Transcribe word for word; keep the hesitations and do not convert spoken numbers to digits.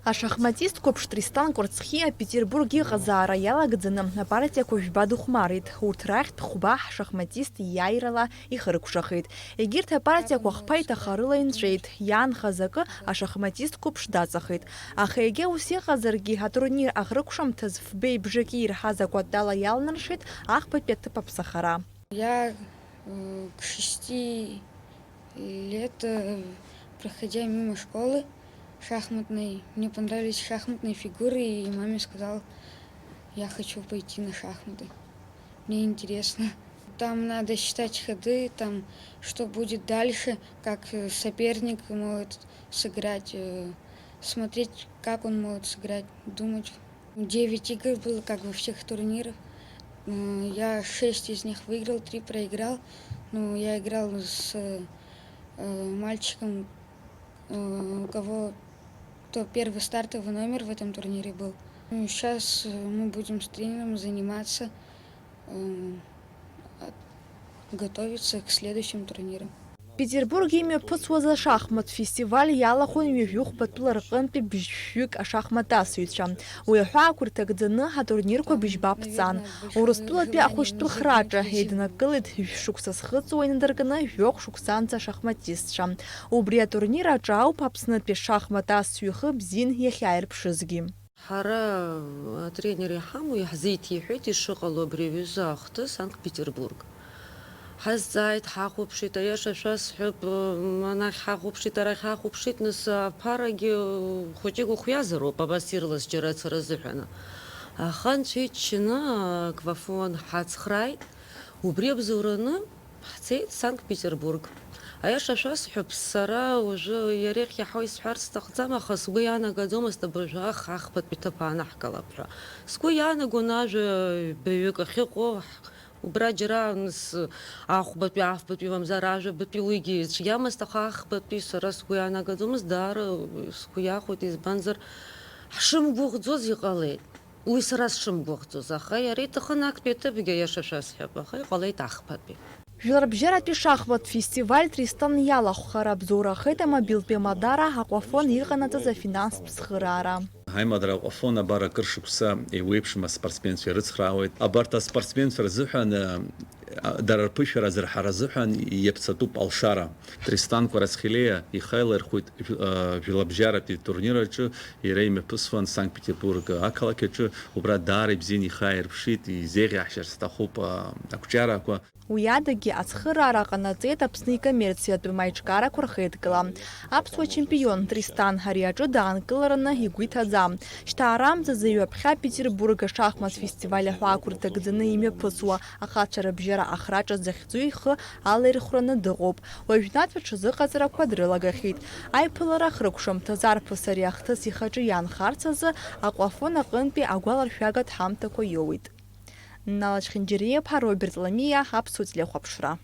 Ашахматист қәыԥш Тристан Кәарцхиа Петербург иҟазаара иалагӡаны апартиақәа жәба дыхәмарит. Урҭ рахьтә хәба ҳшахматист ииааирала ихыркәшахеит. Егьырҭ апартиақәа хԥа иҭахарыла инҵәеит. Иаанхаз акы ашахматист қәыԥш даҵахеит. Аха егьа ус иҟазаргьы, атурнир ахыркәшамҭаз фбеи бжаки ирҳаз акәатала иалнаршеит ахԥатәи аҭыԥ аԥсахара. Я, э, к шести лет, э, проходя мимо школы шахматной, мне понравились шахматные фигуры, и маме сказал: «Я хочу пойти на шахматы. Мне интересно». Там надо считать ходы, там, что будет дальше, как, э, соперник может сыграть, э, смотреть, как он может сыграть, думать. Девять игр было, как во всех турнирах. М, я шесть из них выиграл, три проиграл. Ну, я играл с, э, мальчиком, э, у кого, кто первый стартовый номер в этом турнире был. Ну, щас, э, мы будем с тренером заниматься, м, а, готовиться к следующим турнирам. Петербург имҩаԥысуаз ашахмат фестиваль иалахәын ҩажәи хәба тәыла рҟынтәи бжьшәҩык ашахматасыҩцәа. Уи аҳәаақәа рҭагӡаны атурнирқәа быжьба ԥҵан. Урыстәылатәи ахәыҷтәы храҿы еиднакылеит жәшықәса зхыҵуа инадыркны жәохә шықәсанӡа ашахматистцәа. Убри атурнир аҿы ауп Аԥснытәи ашахмат асҩы ихы бзиан иахьааирԥшызгьы. Ҳара атренер иҳамоу иаҳзеиҭеиҳәеит ишыҟало абри аҩыза ахҭыс Санкт-Петербург. Ҳазҵааит, ҳахәаԥшит, аиаша шәасҳәап, анахь ҳахәаԥшит, арахь ҳахәаԥшит, нас аԥарагьы хәыҷык ухиазароуп, абас ирлас џьара ацара азыҳәан. Аха анцәа иџьшьаны аквафон ҳацхрааит, убри абзоураны ҳцеит Санкт-Петербург. Аиаша шәасҳәап, сара уажәы иара иахь иаҳау исҳәарц сҭахӡам, аха сгәы иаанагаӡомызт абыржәы ах-, ахԥатәи ҭыԥ аанаҳкылап ҳәа. Сгәы иаанагон ажәа баҩык ахьыҟоу, ҳ-, убра џьара аныс ахәбатәи, афбатәи, мамзар ажәабатәи, уигьы ицәгьамызт, аха ахбатәи сара сгәы иаанагаӡомызт, даара сгәы иахәеит, избанзар, ҳшымгәыӷӡоз иҟалеит. Уи сара сшымгәыӷӡоз, аха иара иҭахын актәи аҭыԥгьы, аиаша шәасҳәап, аха иҟалеит ахԥатәи. Жәларбжьаратәи шахмат фестиваль Тристан иалахәхара абзоурахеит амобилтәи амадара аквафон иҟанаҵаз афинанстә цхыраара. Ҳаимадара аквафон абар акыр шықәса еиуеиԥшым аспортсменцәа ирыцхраауеит. Абарҭ аспортсменцәа рзыҳәан, э, дара рԥышәара азырҳара азыҳәан иаԥсатәуп алшара. Тристан Кәарацхелиа ихы аилаирхәит, э, жәлабжьаратәи турнир аҿы иара имҩаԥысуан Санкт-Петербург ақалақь аҿы, убра даара ибзианы ихы ааирԥшит, изеиӷьаҳшьар сҭахуп, э, ақәҿиарақәа. Уи адагьы ацхыраара ҟанаҵеит Аԥсны икоммерциатәым аиҿкаарақәа рхеидкыла. Аԥсуа чемпион Тристан ари аҿы даанкылараны игәы иҭаӡам. Шьҭа арамзазы ҩаԥхьа Петербург ашахмат фестиваль аҳәаақәа рҭагӡаны имҩаԥысуа ахацәа рыбжьара ахраҿа захьӡу ихы алаирхәраны дыҟоуп. Уажәнатә аҽазыҟаҵарақәа дрылагахьеит. Аиԥылара ахыркәшамҭаз арԥыс ари ахҭыс ихаҿы иаанхарц азы аквафон аҟынтәи агәаларшәагатә ҳамҭақәа иоуеит. Нала Чхинџьариа-иԥа, Роберт Ламиа, Аԥсуа телехәаԥшра.